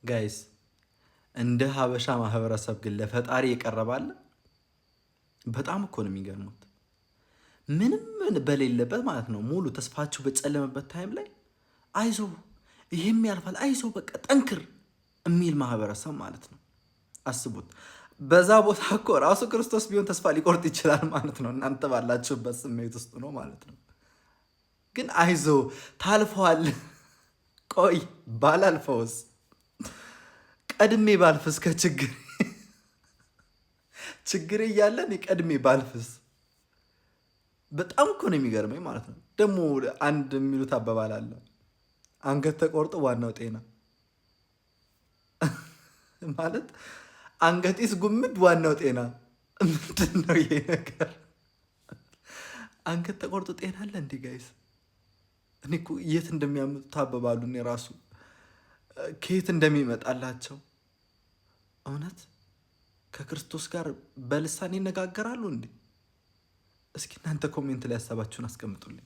Guys፣ እንደ ሀበሻ ማህበረሰብ ግን ለፈጣሪ የቀረባለ በጣም እኮ ነው የሚገርሙት። ምንም በሌለበት ማለት ነው፣ ሙሉ ተስፋችሁ በጨለመበት time ላይ አይዞ ይህም ያልፋል፣ አይዞ በቃ ጠንክር የሚል ማህበረሰብ ማለት ነው። አስቡት። በዛ ቦታ እኮ ራሱ ክርስቶስ ቢሆን ተስፋ ሊቆርጥ ይችላል ማለት ነው። እናንተ ባላችሁበት ስሜት ውስጥ ነው ማለት ነው። ግን አይዞ ታልፈዋል። ቆይ ባላልፈውስ? ቀድሜ ባልፍስ? ከችግር ችግር እያለን ቀድሜ ባልፍስ? በጣም እኮ ነው የሚገርመኝ ማለት ነው። ደግሞ አንድ የሚሉት አባባል አለ፣ አንገት ተቆርጦ ዋናው ጤና ማለት አንገቴስ ጉምድ ዋናው ጤና። ምንድን ነው ይሄ ነገር? አንገት ተቆርጦ ጤና አለ እንዴ guys? እኔ እኮ የት እንደሚያመጡት አባባሉን የራሱ ከየት እንደሚመጣላቸው፣ እውነት ከክርስቶስ ጋር በልሳን ይነጋገራሉ እንዴ? እስኪ እናንተ comment ላይ ሀሳባችሁን አስቀምጡልኝ።